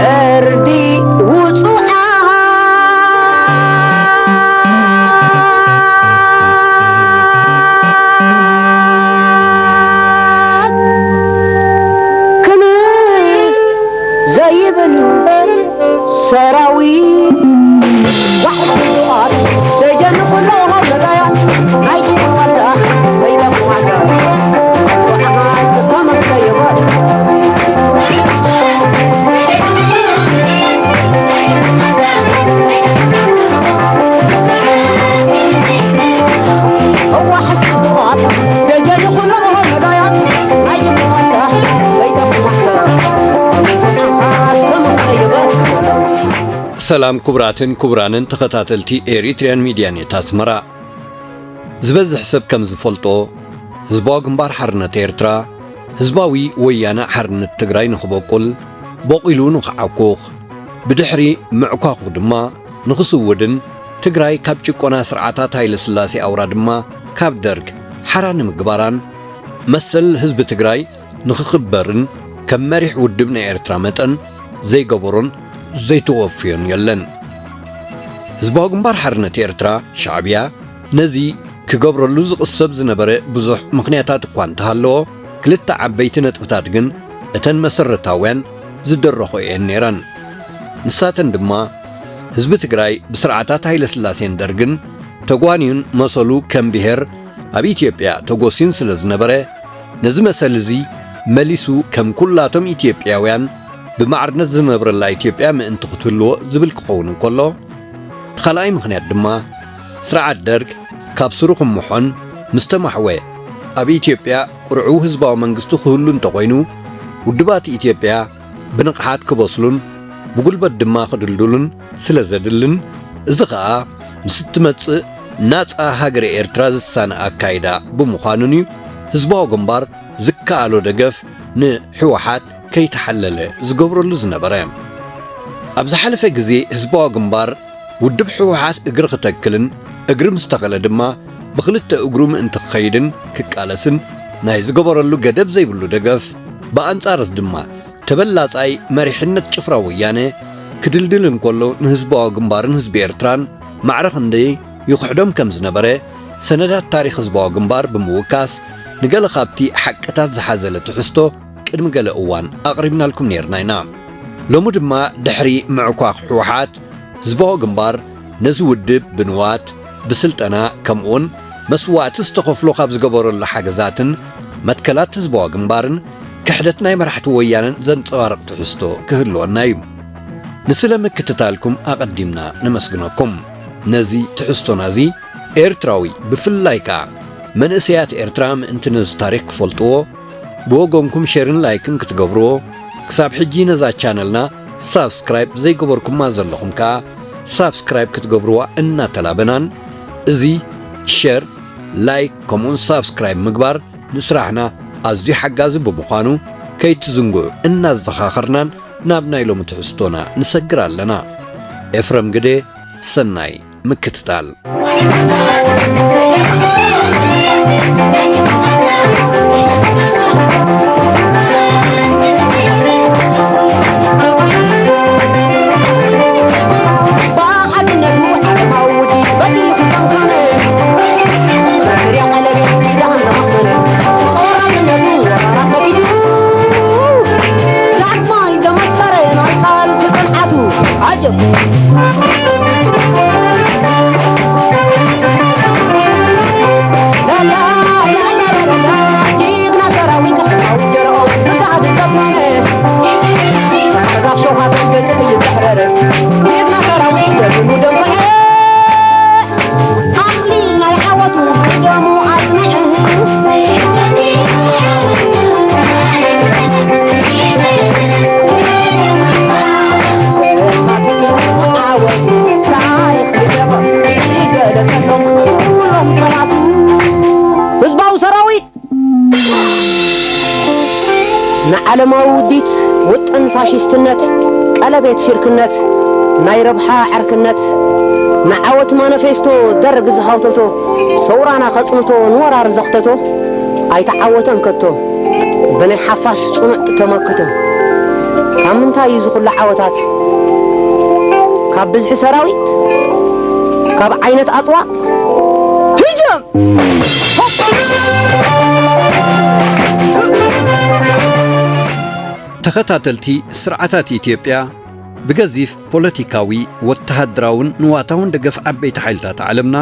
ዕርዲ ውጹዓት ክምይ ዘይብል ሰራዊት ዋሕዚ ዙኣት ደጀን ኩሎ ሃገዳያት ናይ ጅቡዋልታ ከይደፍዋልታ ጹዓት ከመክተየባት እዋ ሕስኪ ዙኣት ደጀን ኩሎ ሃገዳያት ናይ ጅቡዋልታ ከይደፍዋልታ ጹዓት ከመክተየባት ሰላም ክቡራትን ክቡራንን ተኸታተልቲ ኤሪትሪያን ሚድያ ኔት ኣስመራ። ዝበዝሕ ሰብ ከም ዝፈልጦ፣ ህዝባዊ ግንባር ሓርነት ኤርትራ፣ ህዝባዊ ወያነ ሓርነት ትግራይ ንኽበቁል፣ በቂሉ ንኽዓኩኽ፣ ብድሕሪ ምዕኳኹ ድማ ንኽስውድን ትግራይ ካብ ጭቆና ስርዓታት ሃይለ ስላሴ ኣውራ ድማ ካብ ደርግ ሓራ ንምግባራን መሰል ህዝቢ ትግራይ ንኽኽበርን ከም መሪሕ ውድብ ናይ ኤርትራ መጠን ዘይገበሮን ዘይተወፍዮን የለን። ህዝባዊ ግንባር ሓርነት ኤርትራ፣ ሻዕብያ፣ ነዚ ክገብረሉ ዝቕሰብ ዝነበረ ብዙሕ ምኽንያታት እኳ እንተሃለዎ፣ ክልተ ዓበይቲ ነጥብታት ግን እተን መሰረታውያን ዝደረኾ እየን ነይረን። ንሳተን ድማ፣ ህዝቢ ትግራይ ብስርዓታት ሃይለ ስላሴን ደርግን ተጓንዩን መሰሉ ከም ብሄር ኣብ ኢትዮጵያ ተጎስዩን ስለ ዝነበረ፣ ነዚ መሰል እዚ መሊሱ ከም ኩላቶም ኢትዮጵያውያን ብማዕርነት ዝነብረላ ኢትዮጵያ ምእንቲ ክትህልዎ ዝብል ክኸውን እንከሎ፣ እቲ ካልኣይ ምኽንያት ድማ ስርዓት ደርግ ካብ ስሩ ክምሖን ምስ ተማሕወ ኣብ ኢትዮጵያ ቅርዑው ህዝባዊ መንግስቲ ክህሉ እንተኾይኑ፣ ውድባት ኢትዮጵያ ብንቕሓት ክበስሉን ብጉልበት ድማ ክድልድሉን ስለ ዘድልን፣ እዚ ኸኣ ምስ እትመጽእ ናጻ ሃገረ ኤርትራ ዝሳነ ኣካይዳ ብምዃኑን እዩ ህዝባዊ ግንባር ዝከኣሎ ደገፍ ንህወሓት ከይተሓለለ ዝገብረሉ ዝነበረ። ኣብ ዝሓለፈ ግዜ ህዝባዊ ግንባር ውድብ ህወሓት እግሪ ክተክልን እግሪ ምስ ተኸለ ድማ ብኽልተ እግሩ ምእንቲ ክኸይድን ክቃለስን ናይ ዝገበረሉ ገደብ ዘይብሉ ደገፍ፣ ብኣንጻርስ ድማ ተበላጻይ መሪሕነት ጭፍራ ወያነ ክድልድል እንከሎ ንህዝባዊ ግንባርን ህዝቢ ኤርትራን ማዕረ ክንደይ ይኽሕዶም ከም ዝነበረ ሰነዳት ታሪኽ ህዝባዊ ግንባር ብምውካስ ንገለ ካብቲ ሓቅታት ዝሓዘለ ትሕዝቶ ቅድሚ ገለ እዋን ኣቕሪብናልኩም ነይርና ኢና። ሎሚ ድማ ድሕሪ ምዕኳኽ ህወሓት ህዝባዊ ግንባር ነዚ ውድብ ብንዋት፣ ብስልጠና ከምኡውን መስዋእቲ ዝተኸፍሎ ካብ ዝገበረሉ ሓገዛትን መትከላት ህዝባዊ ግንባርን ክሕደት ናይ መራሕቲ ወያነን ዘንጸባርቕ ትሕዝቶ ክህልወና እዩ። ንስለ ምክትታልኩም ኣቐዲምና ነመስግነኩም። ነዚ ትሕዝቶና እዚ ኤርትራዊ ብፍላይ ከኣ መንእሰያት ኤርትራ ምእንቲ ነዚ ታሪኽ ክፈልጥዎ ብወገንኩም ሸርን ላይክን ክትገብርዎ፣ ክሳብ ሕጂ ነዛ ቻነልና ሳብስክራይብ ዘይገበርኩማ ዘለኹም ከኣ ሳብስክራይብ ክትገብርዋ እናተላበናን፣ እዚ ሸር፣ ላይክ ከምኡውን ሳብስክራይብ ምግባር ንስራሕና ኣዝዩ ሓጋዚ ብምዃኑ ከይትዝንግዑ እናዘኻኸርናን ናብ ናይ ሎሚ ትሕዝቶና ንሰግር ኣለና። ኤፍረም ግደ፣ ሰናይ ምክትታል። ብሓድነቱ ዓለማዊ ውዲ በዲሉ ክሰንከነ፣ ብሕርያ ቀለቤት ኪዳን ዘማኽመነ፣ ቆራጽነቱ ወራራት መኪቱ፣ ዳግማይ ዘመስከረ ናይ ቃልሲ ጽንዓቱ። ዓጀብ! ላላ፣ ላላ፣ ላላ፣ ጅግና ሰራዊት ሓው ጀርኦም ብጋህዲ ዘብነነ። ካብ ሸውሃቶም ገጥም እዩ ዘሕረረ። ጅግና ሰራዊት ደሙ ደንፍዐ። ኣኽሊል ናይ ዓወቱ ብደሙ ኣጽንዐ። ሰማዕትን ዓወቱ ታሪኽ ብደሙ ይገለጸሎም ኩሎም ጸላቱ። ህዝባዊ ሰራዊት ንዓለማዊ ውዲት ውጥን ፋሽስትነት፣ ቀለቤት ሽርክነት፣ ናይ ረብሓ ዕርክነት፣ ንዓወት ማነፌስቶ ደርግ ዝሃውተቶ፣ ሰውራና ከጽንቶ ንወራር ዘኽተቶ፣ ኣይተዓወተን ከቶ። ብናይ ሓፋሽ ጽኑዕ ተመክቶ፣ ካብ ምንታይ እዩ ዝኹሉ ዓወታት? ካብ ብዝሒ ሰራዊት? ካብ ዓይነት ኣጽዋር? ህጀም! ተኸታተልቲ ስርዓታት ኢትዮጵያ፣ ብገዚፍ ፖለቲካዊ፣ ወተሃደራውን ንዋታውን ደገፍ ዓበይቲ ሓይልታት ዓለምና፣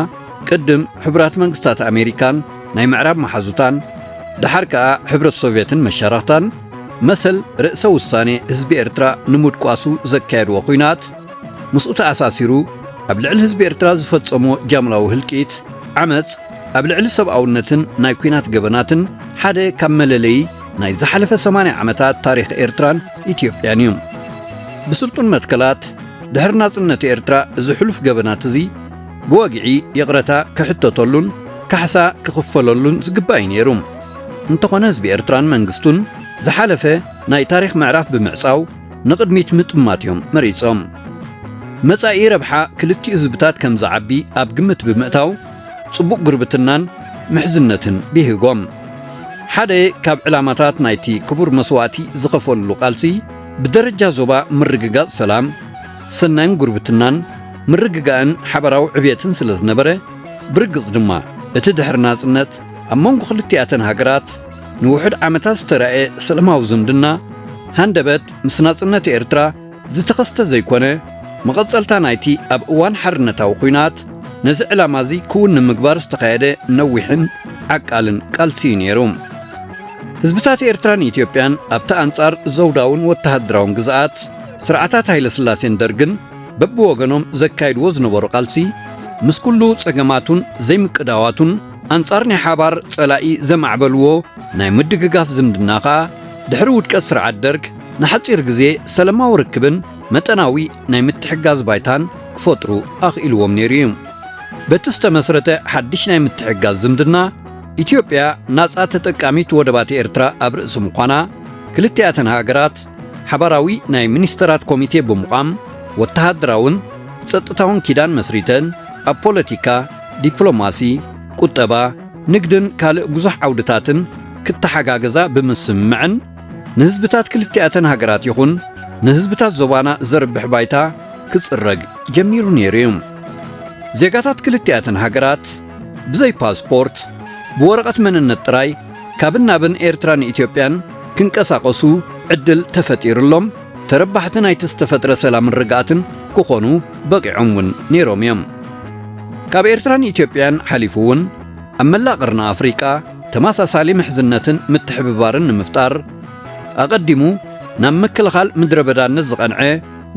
ቅድም ሕቡራት መንግስታት ኣሜሪካን ናይ ምዕራብ መሓዙታን፣ ደሓር ከኣ ሕብረት ሶቭየትን መሻርኽታን፣ መሰል ርእሰ ውሳኔ ህዝቢ ኤርትራ ንምድቋሱ ዘካየድዎ ኲናት፣ ምስኡ ተኣሳሲሩ ኣብ ልዕሊ ህዝቢ ኤርትራ ዝፈጸምዎ ጃምላዊ ህልቂት፣ ዓመጽ፣ ኣብ ልዕሊ ሰብኣውነትን ናይ ኲናት ገበናትን ሓደ ካብ መለለዪ ናይ ዝሓለፈ ሰማንያ ዓመታት ታሪኽ ኤርትራን ኢትዮጵያን እዩ። ብስልጡን መትከላት፣ ድሕሪ ናጽነት ኤርትራ እዚ ሕሉፍ ገበናት እዚ ብወግዒ ይቕረታ ክሕተተሉን ካሕሳ ክኽፈለሉን ዝግባእ እዩ ነይሩ። እንተኾነ ህዝቢ ኤርትራን መንግስቱን ዝሓለፈ ናይ ታሪኽ ምዕራፍ ብምዕጻው ንቕድሚት ምጥማት እዮም መሪጾም። መጻኢ ረብሓ ክልቲኡ ህዝብታት ከም ዝዓቢ ኣብ ግምት ብምእታው ጽቡቕ ጉርብትናን ምሕዝነትን ብሂጎም። ሓደ ካብ ዕላማታት ናይቲ ክቡር መስዋእቲ ዝኸፈልሉ ቃልሲ ብደረጃ ዞባ ምርግጋጽ ሰላም፣ ሰናይን ጉርብትናን ምርግጋእን ሓበራዊ ዕብየትን ስለ ዝነበረ፣ ብርግጽ ድማ እቲ ድሕሪ ናጽነት ኣብ መንጎ ክልቲኣተን ሃገራት ንውሑድ ዓመታት ዝተራእየ ሰላማዊ ዝምድና፣ ሃንደበት ምስ ናጽነት ኤርትራ ዝተኸስተ ዘይኮነ፣ መቐጸልታ ናይቲ ኣብ እዋን ሓርነታዊ ኲናት ነዚ ዕላማ እዚ ክውን ንምግባር ዝተኻየደ ነዊሕን ዓቃልን ቃልሲ እዩ ነይሩ። ህዝብታት ኤርትራን ኢትዮጵያን ኣብቲ ኣንጻር ዘውዳውን ወተሃደራውን ግዝኣት ስርዓታት ሃይለስላሴን ደርግን በብወገኖም ዘካይድዎ ዝነበሩ ቃልሲ፣ ምስ ኩሉ ጸገማቱን ዘይምቅዳዋቱን ኣንጻር ናይ ሓባር ጸላኢ ዘማዕበልዎ ናይ ምድግጋፍ ዝምድና ከኣ፣ ድሕሪ ውድቀት ስርዓት ደርግ ንሓጺር ግዜ ሰለማዊ ርክብን መጠናዊ ናይ ምትሕጋዝ ባይታን ክፈጥሩ ኣኽኢልዎም ነይሩ እዩ። በቲ ዝተመስረተ ሓድሽ ናይ ምትሕጋዝ ዝምድና፣ ኢትዮጵያ ናጻ ተጠቃሚት ወደባት ኤርትራ ኣብ ርእሲ ምዃና፣ ክልቲኣተን ሃገራት ሓባራዊ ናይ ሚኒስተራት ኮሚቴ ብምቋም፣ ወተሃደራውን ጸጥታውን ኪዳን መስሪተን፣ ኣብ ፖለቲካ፣ ዲፕሎማሲ፣ ቁጠባ፣ ንግድን ካልእ ብዙሕ ዓውድታትን ክተሓጋገዛ ብምስምምዐን፣ ንህዝብታት ክልቲኣተን ሃገራት ይኹን ንህዝብታት ዞባና ዘርብሕ ባይታ ክጽረግ ጀሚሩ ነይሩ እዩ። ዜጋታት ክልቲኣተን ሃገራት ብዘይ ፓስፖርት፣ ብወረቐት መንነት ጥራይ ካብን ናብን ኤርትራን ኢትዮጵያን ክንቀሳቐሱ ዕድል ተፈጢሩሎም፣ ተረባሕቲ ናይቲ ዝተፈጥረ ሰላምን ርግኣትን ክኾኑ በቒዖም እውን ነይሮም እዮም። ካብ ኤርትራን ኢትዮጵያን ሓሊፉ እውን ኣብ መላእ ቀርኒ ኣፍሪቃ ተመሳሳሊ ምሕዝነትን ምትሕብባርን ንምፍጣር፣ ኣቐዲሙ ናብ ምክልኻል ምድረ በዳነት ዝቐንዐ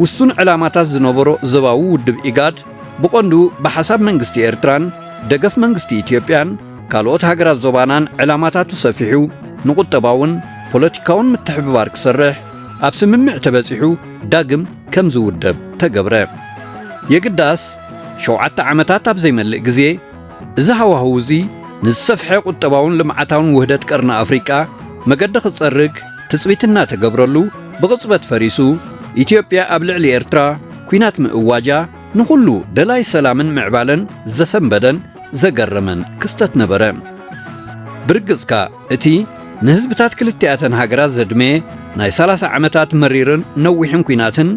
ውሱን ዕላማታት ዝነበሮ ዞባዊ ውድብ ኢጋድ፣ ብቐንዱ ብሓሳብ መንግስቲ ኤርትራን ደገፍ መንግስቲ ኢትዮጵያን ካልኦት ሃገራት ዞባናን ዕላማታቱ ሰፊሑ፣ ንቁጠባውን ፖለቲካውን ምትሕብባር ክሰርሕ ኣብ ስምምዕ ተበጺሑ ዳግም ከም ዝውደብ ተገብረ። የግዳስ፣ ሸውዓተ ዓመታት ኣብ ዘይመልእ ግዜ፣ እዚ ሃዋህው እዚ ንዝሰፍሐ ቁጠባውን ልምዓታውን ውህደት ቀርኒ ኣፍሪቃ መገዲ ክጸርግ ትጽቢት እናተገብረሉ፣ ብቕጽበት ፈሪሱ፣ ኢትዮጵያ ኣብ ልዕሊ ኤርትራ ኲናት ምእዋጃ ንኹሉ ደላይ ሰላምን ምዕባለን ዘሰንበደን ዘገረመን ክስተት ነበረ። ብርግጽካ፣ እቲ ንህዝብታት ክልቲኣተን ሃገራት ዘድመየ ናይ ሰላሳ ዓመታት መሪርን ነዊሕን ኲናትን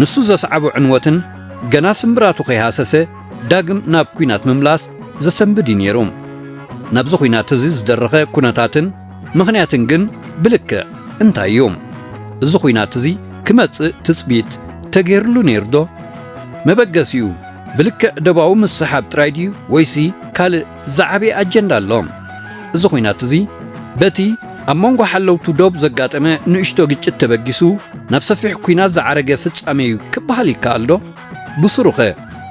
ንሱ ዘስዓቦ ዕንወትን ገና ስምብራቱ ከይሃሰሰ ዳግም ናብ ኲናት ምምላስ ዘሰንብድ እዩ ነይሩ። ናብዚ ኲናት እዚ ዝደረኸ ኩነታትን ምኽንያትን ግን ብልክዕ እንታይ እዩ? እዚ ኲናት እዚ ክመጽእ ትጽቢት ተገይርሉ ነይሩ ዶ? መበገሲኡ ብልክዕ ደባዊ ምስሓብ ጥራይ ድዩ ወይሲ ካልእ ዝዓበየ ኣጀንዳ ኣሎ? እዚ ኲናት እዚ በቲ ኣብ መንጎ ሓለውቱ ዶብ ዘጋጠመ ንእሽቶ ግጭት ተበጊሱ ናብ ሰፊሕ ኲናት ዝዓረገ ፍጻሜ እዩ ክበሃል ይከኣል ዶ? ብስሩኸ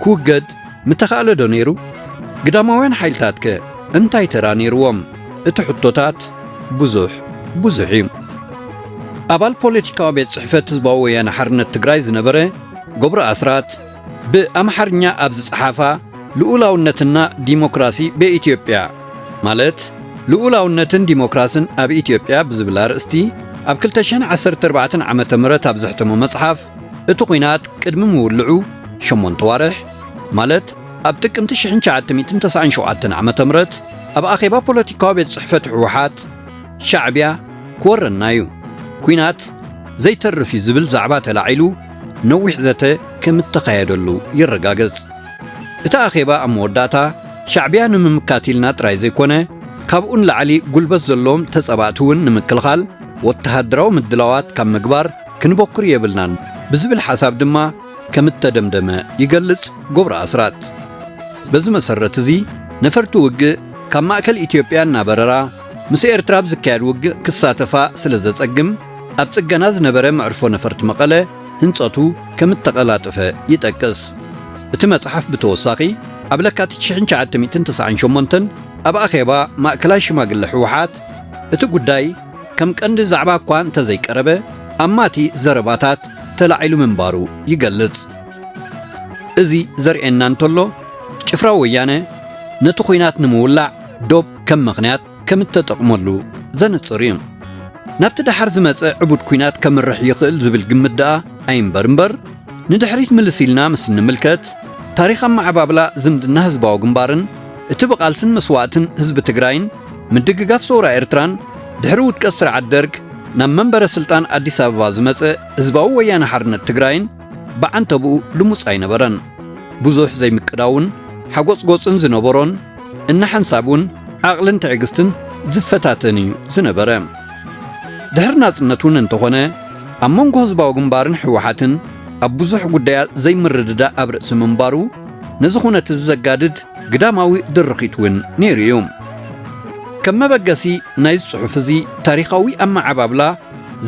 ክውገድ ምተኻእለ ዶ ነይሩ? ግዳማውያን ሓይልታትከ እንታይ ተራ ነይርዎም? እቲ ሕቶታት ብዙሕ ብዙሕ እዩ። ኣባል ፖለቲካዊ ቤት ጽሕፈት ህዝባዊ ወያነ ሓርነት ትግራይ ዝነበረ ገብሩ ኣስራት ብኣምሓርኛ ኣብ ዝጸሓፋ ልኡላውነትና ዲሞክራሲ በኢትዮጵያ ማለት ልኡላውነትን ዲሞክራስን ኣብ ኢትዮጵያ ብዝብል ኣርእስቲ ኣብ ክልተ ሽሕን ዓሰርተ ኣርባዕተን ዓመተ ምህረት ኣብ ዘሕተሞ መጽሓፍ እቲ ኲናት ቅድሚ ምውልዑ ሸሞንተ ዋርሕ ማለት ኣብ ጥቅምቲ ሽሕን ትሽዓተ ሚእትን ተስዓን ሸውዓተን ዓመተ ምህረት ኣብ ኣኼባ ፖለቲካዊ ቤት ጽሕፈት ህወሓት ሻዕብያ ክወረና እዩ፣ ኲናት ዘይተርፍ እዩ ዝብል ዛዕባ ተላዒሉ ነዊሕ ዘተ ከም እተኻየደሉ ይረጋገጽ። እቲ ኣኼባ ኣብ መወዳእታ ሻዕብያ ንምምካት ኢልና ጥራይ ዘይኮነ፣ ካብኡ ንላዕሊ ጉልበት ዘለዎም ተጻባእቲ እውን ንምክልኻል ወተሃደራዊ ምድላዋት ካብ ምግባር ክንበኩር የብልናን ብዝብል ሓሳብ ድማ ከም እተደምደመ ይገልጽ ገብሩ ኣስራት። በዚ መሰረት እዚ ነፈርቲ ውግእ ካብ ማእከል ኢትዮጵያ እናበረራ ምስ ኤርትራ ኣብ ዝካየድ ውግእ ክሳተፋ ስለ ዘጸግም፣ ኣብ ጽገና ዝነበረ መዕርፎ ነፈርቲ መቐለ ህንጸቱ ከም እተቐላጠፈ ይጠቅስ። እቲ መጽሓፍ ብተወሳኺ ኣብ ለካቲት ሽሕን ትሽዓተ ሚእትን ተስዓን ሸሞንተን ኣብ ኣኼባ ማእከላይ ሽማግለ ህወሓት እቲ ጉዳይ ከም ቀንዲ ዛዕባ እኳ እንተዘይቀረበ፣ ኣማቲ ዘረባታት ተላዒሉ ምንባሩ ይገልጽ። እዚ ዘርእየና እንተሎ፣ ጭፍራ ወያነ ነቲ ኲናት ንምውላዕ ዶብ ከም ምኽንያት ከም እተጠቕመሉ ዘነጽር እዩ። ናብቲ ደሓር ዝመጸ ዕቡድ ኲናት ከምርሕ ይኽእል ዝብል ግምት ደኣ ኣይንበር እምበር፣ ንድሕሪት ምልስ ኢልና ምስ እንምልከት፣ ታሪኽ ኣመዓባብላ ዝምድና ህዝባዊ ግንባርን እቲ ብቓልስን መስዋእትን ህዝቢ ትግራይን ምድግጋፍ ሰውራ ኤርትራን ድሕሪ ውድቀት ስርዓት ደርግ ናብ መንበረ ስልጣን ኣዲስ ኣበባ ዝመጸ ህዝባዊ ወያነ ሓርነት ትግራይን ብዓንተብኡ ልሙጽ ኣይነበረን። ብዙሕ ዘይምቅዳውን ሓጎጽጎጽን ዝነበሮን፣ እናሓንሳብ እውን ዓቕልን ትዕግስትን ዝፈታተን እዩ ዝነበረ። ድሕሪ ናጽነት እውን እንተኾነ፣ ኣብ መንጎ ህዝባዊ ግንባርን ህወሓትን ኣብ ብዙሕ ጉዳያት ዘይምርድዳእ ኣብ ርእሲ ምንባሩ፣ ነዚ ኩነት እዚ ዘጋድድ ግዳማዊ ድርኺት እውን ነይሩ እዩ። ከም መበገሲ ናይዚ ጽሑፍ እዚ ታሪኻዊ ኣመዓባብላ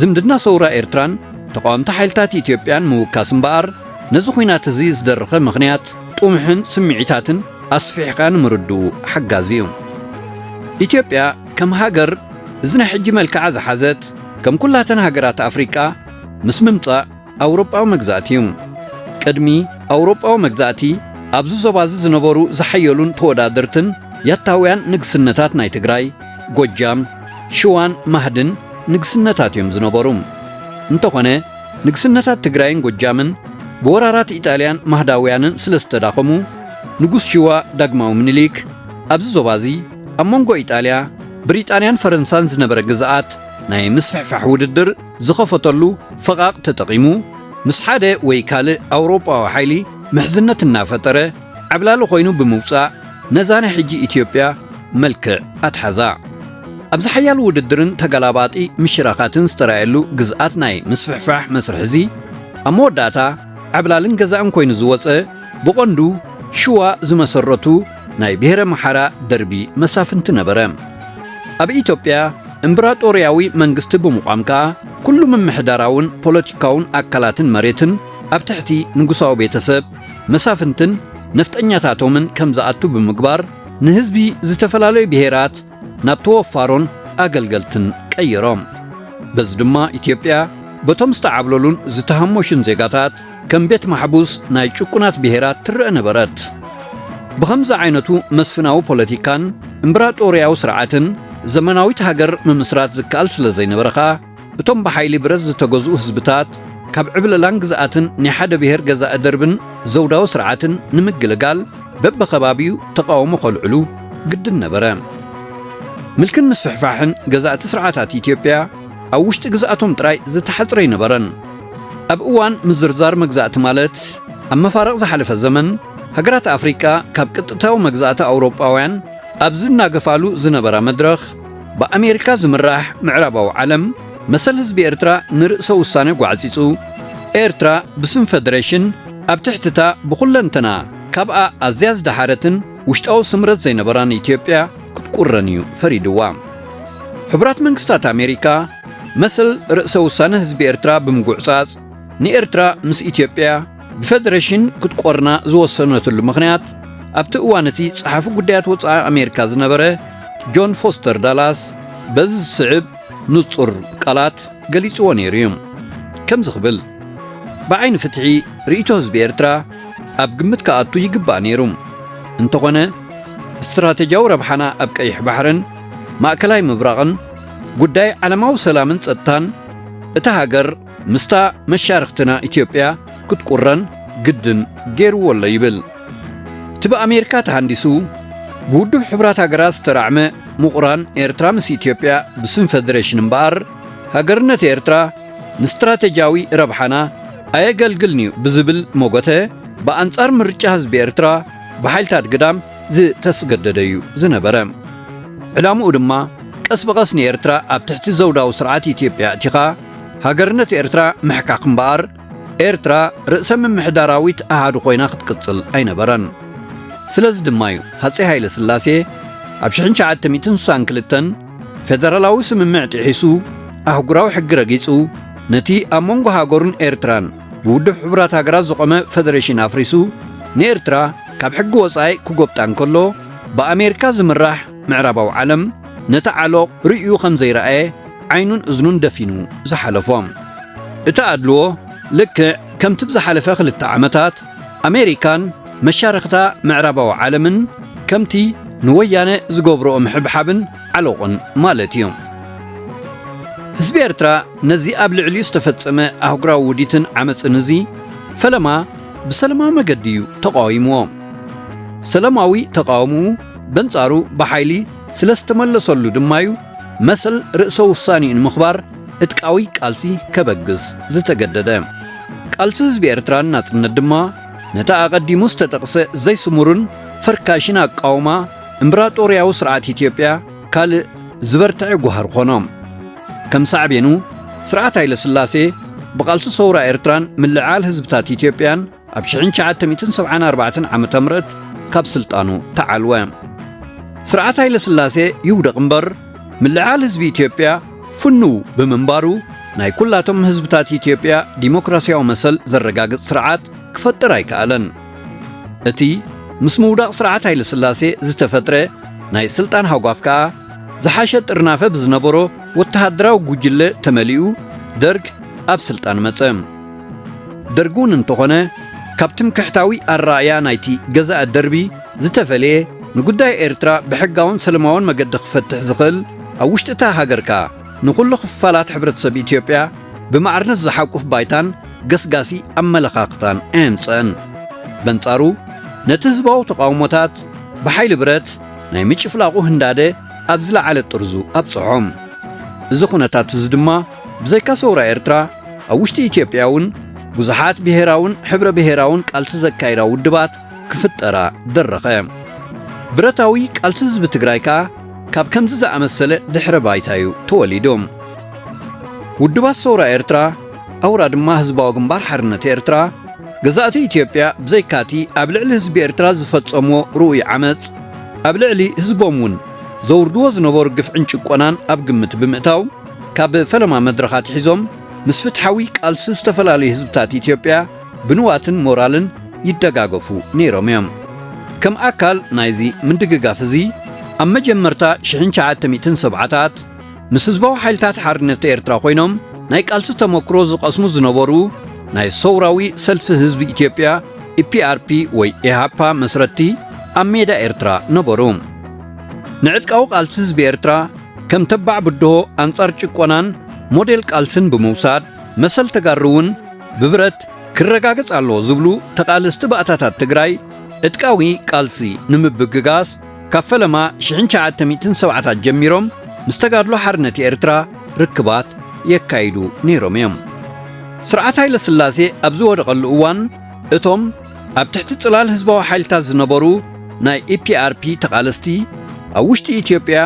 ዝምድና ሰውራ ኤርትራን ተቓወምቲ ሓይልታት ኢትዮጵያን ምውካስ እምበኣር፣ ነዚ ኲናት እዚ ዝደረኸ ምኽንያት፣ ጥሙሕን ስምዒታትን ኣስፊሕካ ንምርድኡ ሓጋዚ እዩ። ኢትዮጵያ ከም ሃገር እዚ ናይ ሕጂ መልክዓ ዝሓዘት፣ ከም ኩላተን ሃገራት ኣፍሪቃ ምስ ምምጻእ ኣውሮጳዊ መግዛእቲ እዩ። ቅድሚ ኣውሮጳዊ መግዛእቲ፣ ኣብዚ ዞባ እዚ ዝነበሩ ዝሓየሉን ተወዳደርትን ያታውያን ንግስነታት ናይ ትግራይ፣ ጎጃም፣ ሽዋን ማህድን ንግስነታት እዮም ዝነበሩ። እንተኾነ፣ ንግስነታት ትግራይን ጎጃምን ብወራራት ኢጣልያን ማህዳውያንን ስለ ዝተዳኸሙ፣ ንጉስ ሽዋ ዳግማዊ ምኒልክ ኣብዚ ዞባ እዚ ኣብ መንጎ ኢጣልያ፣ ብሪጣንያን ፈረንሳን ዝነበረ ግዝኣት ናይ ምስፍሕፋሕ ውድድር ዝኸፈተሉ ፈቓቕ ተጠቒሙ፣ ምስ ሓደ ወይ ካልእ ኣውሮጳዊ ሓይሊ ምሕዝነት እናፈጠረ ዓብላሊ ኮይኑ ብምውጻእ፣ ነዛ ናይ ሕጂ ኢትዮጵያ መልክዕ ኣትሓዛ። ኣብዚ ሓያል ውድድርን ተገላባጢ ምሽራኻትን ዝተራእየሉ ግዝኣት ናይ ምስፍሕፋሕ መስርሕ እዚ፣ ኣብ መወዳእታ ዓብላልን ገዛእን ኮይኑ ዝወጸ፣ ብቐንዱ ሽዋ ዝመሰረቱ ናይ ብሄረ ኣምሓራ ደርቢ መሳፍንቲ ነበረ። ኣብ ኢትዮጵያ እምብራጦርያዊ መንግስቲ ብምቋም ከኣ፣ ኩሉ ምምሕዳራውን ፖለቲካውን ኣካላትን መሬትን ኣብ ትሕቲ ንጉሳዊ ቤተሰብ፣ መሳፍንትን ነፍጠኛታቶምን ከም ዝኣቱ ብምግባር፣ ንህዝቢ ዝተፈላለዩ ብሄራት ናብ ተወፋሮን ኣገልገልትን ቀይሮም። በዚ ድማ ኢትዮጵያ በቶም ዝተዓብለሉን ዝተሃሞሹን ዜጋታት ከም ቤት ማሕቡስ ናይ ጭቁናት ብሄራት ትረአ ነበረት። ብኸምዚ ዓይነቱ መስፍናዊ ፖለቲካን እምብራጦርያዊ ስርዓትን ዘመናዊት ሃገር ምምስራት ዝከኣል ስለ ዘይነበረ ኸኣ፣ እቶም ብሓይሊ ብረት ዝተገዝኡ ህዝብታት ካብ ዕብለላን ግዝኣትን ናይ ሓደ ብሄር ገዛኢ ደርብን ዘውዳዊ ስርዓትን ንምግልጋል በብኸባቢኡ ተቓውሞ ከልዕሉ ግድን ነበረ። ምልክን ምስፍሕፋሕን ገዛእቲ ስርዓታት ኢትዮጵያ ኣብ ውሽጢ ግዝኣቶም ጥራይ ዝተሓጽረ ኣይነበረን። ኣብ እዋን ምዝርዛር መግዛእቲ ማለት ኣብ መፋርቕ ዝሓለፈ ዘመን፣ ሃገራት ኣፍሪቃ ካብ ቅጥታዊ መግዛእቲ ኣውሮጳውያን ኣብ ዝናገፋሉ ዝነበራ መድረኽ፣ ብኣሜሪካ ዝምራሕ ምዕራባዊ ዓለም መሰል ህዝቢ ኤርትራ ንርእሰ ውሳነ ጓዕጺጹ፣ ኤርትራ ብስም ፈደሬሽን ኣብ ትሕቲ እታ ብኹለንተና ካብኣ ኣዝያ ዝደሓረትን ውሽጣዊ ስምረት ዘይነበራን ኢትዮጵያ ክትቁረን እዩ ፈሪድዋ። ሕቡራት መንግስታት ኣሜሪካ መሰል ርእሰ ውሳነ ህዝቢ ኤርትራ ብምጉዕጻጽ፣ ንኤርትራ ምስ ኢትዮጵያ ብፈደሬሽን ክትቆርና ዝወሰነትሉ ምኽንያት፣ ኣብቲ እዋን እቲ ጸሓፊ ጉዳያት ወጻኢ ኣሜሪካ ዝነበረ ጆን ፎስተር ዳላስ በዚ ዝስዕብ ንጹር ቃላት ገሊጽዎ ነይሩ እዩ። ከምዚ ክብል፣ ብዓይኒ ፍትሒ ርእይቶ ህዝቢ ኤርትራ ኣብ ግምት ክኣቱ ይግባእ ነይሩ። እንተኾነ፣ ስትራተጂያዊ ረብሓና ኣብ ቀይሕ ባሕርን ማእከላይ ምብራቕን፣ ጉዳይ ዓለማዊ ሰላምን ጸጥታን እታ ሃገር ምስታ መሻርኽትና ኢትዮጵያ ክትቁረን ግድን ገይርዎ ኣሎ ይብል። እቲ ብኣሜሪካ ተሃንዲሱ ብውድብ ሕቡራት ሃገራት ዝተራዕመ ምቑራን ኤርትራ ምስ ኢትዮጵያ ብስም ፈደሬሽን እምበኣር፣ ሃገርነት ኤርትራ ንስትራተጂያዊ ረብሓና ኣየገልግልን'ዩ ብዝብል መጎተ፣ ብኣንጻር ምርጫ ህዝቢ ኤርትራ ብሓይልታት ግዳም ዝተስገደደ'ዩ ዝነበረ። ዕላምኡ ድማ ቀስ ብቐስ ንኤርትራ ኣብ ትሕቲ ዘውዳዊ ስርዓት ኢትዮጵያ ኣእቲኻ ሃገርነት ኤርትራ ምሕካኽ እምበኣር፣ ኤርትራ ርእሰ ምምሕዳራዊት ኣሃዱ ኮይና ክትቅጽል ኣይነበረን። ስለዚ ድማ እዩ ሃጸይ ሃይለ ስላሴ ኣብ ሽሕን ትሽዓተ ሚእትን ስሳን ክልተን ፌደራላዊ ስምምዕ ጥሒሱ ኣህጉራዊ ሕጊ ረጊጹ፣ ነቲ ኣብ መንጎ ሃገሩን ኤርትራን ብውድብ ሕቡራት ሃገራት ዝቖመ ፈደሬሽን ኣፍሪሱ፣ ንኤርትራ ካብ ሕጊ ወጻኢ ክጎብጣ እንከሎ፣ ብኣሜሪካ ዝምራሕ ምዕራባዊ ዓለም ነቲ ዓሎቕ ርእዩ ከም ዘይረኣየ ዓይኑን እዝኑን ደፊኑ ዝሓለፎ። እቲ ኣድልዎ ልክዕ ከምቲ ብዝሓለፈ ክልተ ዓመታት ኣሜሪካን መሻርኽታ ምዕራባዊ ዓለምን ከምቲ ንወያነ ዝገብርኦ ምሕብሓብን ዓሎቕን ማለት እዩ። ህዝቢ ኤርትራ ነዚ ኣብ ልዕሊኡ ዝተፈጸመ ኣህጉራዊ ውዲትን ዓመጽን እዚ ፈለማ ብሰለማዊ መገዲ እዩ ተቃዊምዎ። ሰላማዊ ተቃውምኡ በንጻሩ ብሓይሊ ስለ ዝተመለሰሉ ድማ እዩ መሰል ርእሰ ውሳኔኡ ንምኽባር ዕጥቃዊ ቃልሲ ከበግስ ዝተገደደ። ቃልሲ ህዝቢ ኤርትራን ናጽነት ድማ ነቲ ኣቐዲሙ ዝተጠቕሰ ዘይስሙርን ፈርካሽን ኣቃውማ እምብራጦርያዊ ስርዓት ኢትዮጵያ ካልእ ዝበርትዐ ጓህሪ ኾኖ። ከም ሳዕቤኑ፣ ስርዓት ሃይለ ስላሴ ብቃልሲ ሰውራ ኤርትራን ምልዕዓል ህዝብታት ኢትዮጵያን ኣብ ሽሕን ትሽዓተ ሚእትን ሰብዓን ኣርባዕተን ዓመተ ምህረት ካብ ስልጣኑ ተዓልወ። ስርዓት ሃይለ ስላሴ ይውደቕ እምበር፣ ምልዕዓል ህዝቢ ኢትዮጵያ ፍኑው ብምንባሩ፣ ናይ ኩላቶም ህዝብታት ኢትዮጵያ ዲሞክራሲያዊ መሰል ዘረጋግጽ ስርዓት ክፈጥር ኣይከኣለን። እቲ ምስ ምውዳቕ ስርዓት ሃይለ ስላሴ ዝተፈጥረ ናይ ስልጣን ሃጓፍ ከኣ፣ ዝሓሸ ጥርናፈ ብዝነበሮ ወተሃደራዊ ጉጅለ ተመሊኡ ደርግ ኣብ ስልጣን መጸ። ደርግ እውን እንተኾነ፣ ካብ ትምክሕታዊ ኣረኣእያ ናይቲ ገዛኢ ደርቢ ዝተፈልየ፣ ንጉዳይ ኤርትራ ብሕጋውን ሰለማውን መገዲ ክፈትሕ ዝኽእል፣ ኣብ ውሽጢ እታ ሃገር ከኣ ንኹሉ ክፋላት ሕብረተሰብ ኢትዮጵያ ብማዕርነት ዝሓቁፍ ባይታን ገስጋሲ ኣመለኻኽታን ኣየምጸአን። በንጻሩ፣ ነቲ ህዝባዊ ተቓውሞታት ብሓይሊ ብረት ናይ ምጭፍላቑ ህንዳደ ኣብ ዝለዓለ ጥርዙ ኣብጽሖ። እዚ ኩነታት እዚ ድማ ብዘይካ ሰውራ ኤርትራ፣ ኣብ ውሽጢ ኢትዮጵያ እውን ብዙሓት ብሄራውን ሕብረ ብሄራውን ቃልሲ ዘካይዳ ውድባት ክፍጠራ ደረኸ። ብረታዊ ቃልሲ ህዝቢ ትግራይ ከኣ ካብ ከምዚ ዝኣመሰለ ድሕረ ባይታ እዩ ተወሊዱ። ውድባት ሰውራ ኤርትራ፣ ኣውራ ድማ ህዝባዊ ግንባር ሓርነት ኤርትራ፣ ገዛእቲ ኢትዮጵያ ብዘይካቲ ኣብ ልዕሊ ህዝቢ ኤርትራ ዝፈጸምዎ ርኡይ ዓመጽ፣ ኣብ ልዕሊ ህዝቦም እውን ዘውርድዎ ዝነበሩ ግፍዕን ጭቆናን ኣብ ግምት ብምእታው፣ ካብ ፈለማ መድረኻት ሒዞም ምስ ፍትሓዊ ቃልሲ ዝተፈላለዩ ህዝብታት ኢትዮጵያ ብንዋትን ሞራልን ይደጋገፉ ነይሮም እዮም። ከም ኣካል ናይዚ ምድግጋፍ እዚ፣ ኣብ መጀመርታ ሽሕን ትሽዓተ ሚእትን ሰብዓታት ምስ ህዝባዊ ሓይልታት ሓርነት ኤርትራ ኮይኖም ናይ ቃልሲ ተመክሮ ዝቐስሙ ዝነበሩ ናይ ሰውራዊ ሰልፊ ህዝቢ ኢትዮጵያ፣ ኢ ፒ ኣር ፒ ወይ ኢሃፓ መስረትቲ ኣብ ሜዳ ኤርትራ ነበሩ። ንዕጥቃዊ ቃልሲ ህዝቢ ኤርትራ ከም ተባዕ ብድሆ ኣንጻር ጭቆናን ሞዴል ቃልስን ብምውሳድ፣ መሰል ተጋሩ እውን ብብረት ክረጋገጽ ኣለዎ ዝብሉ ተቓለስቲ ባእታታት ትግራይ፣ ዕጥቃዊ ቃልሲ ንምብግጋስ ካብ ፈለማ ሽሕን ትሽዓተ ሚእትን ሰብዓታት ጀሚሮም ምስ ተጋድሎ ሓርነት ኤርትራ ርክባት የካይዱ ነይሮም እዮም። ስርዓት ሃይለ ስላሴ ኣብ ዝወደቐሉ እዋን፣ እቶም ኣብ ትሕቲ ጽላል ህዝባዊ ሓይልታት ዝነበሩ ናይ ኢ ፒ ኣር ፒ ተቓለስቲ፣ ኣብ ውሽጢ ኢትዮጵያ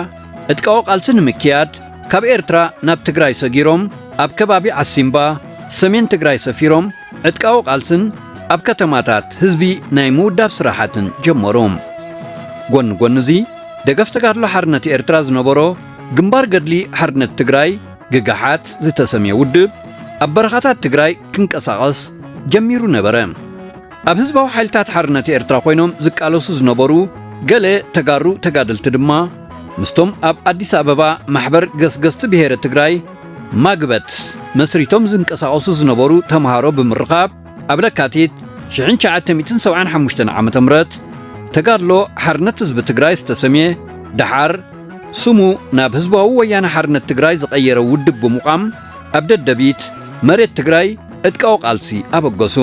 ዕጥቃዊ ቃልሲ ንምክያድ ካብ ኤርትራ ናብ ትግራይ ሰጊሮም፣ ኣብ ከባቢ ዓሲምባ፣ ሰሜን ትግራይ ሰፊሮም፣ ዕጥቃዊ ቃልስን ኣብ ከተማታት ህዝቢ ናይ ምውዳብ ስራሓትን ጀመሩ። ጎኒ ጎኒ እዚ፣ ደገፍ ተጋድሎ ሓርነት ኤርትራ ዝነበሮ ግንባር ገድሊ ሓርነት ትግራይ፣ ግግሓት ዝተሰምየ ውድብ፣ ኣብ በረኻታት ትግራይ ክንቀሳቐስ ጀሚሩ ነበረ። ኣብ ህዝባዊ ሓይልታት ሓርነት ኤርትራ ኮይኖም ዝቃለሱ ዝነበሩ ገለ ተጋሩ ተጋደልቲ ድማ፣ ምስቶም ኣብ ኣዲስ ኣበባ ማሕበር ገስገስቲ ብሄረ ትግራይ፣ ማግበት፣ መስሪቶም ዝንቀሳቐሱ ዝነበሩ ተምሃሮ ብምርኻብ፣ ኣብ ለካቲት ሽሕን ትሽዓተ ሚእትን ሰብዓን ሓሙሽተን ዓመተ ምህረት ተጋድሎ ሓርነት ህዝቢ ትግራይ ዝተሰምየ፣ ደሓር ስሙ ናብ ህዝባዊ ወያነ ሓርነት ትግራይ ዝቐየረ ውድብ ብምቋም፣ ኣብ ደደቢት መሬት ትግራይ ዕጥቃዊ ቃልሲ ኣበገሱ።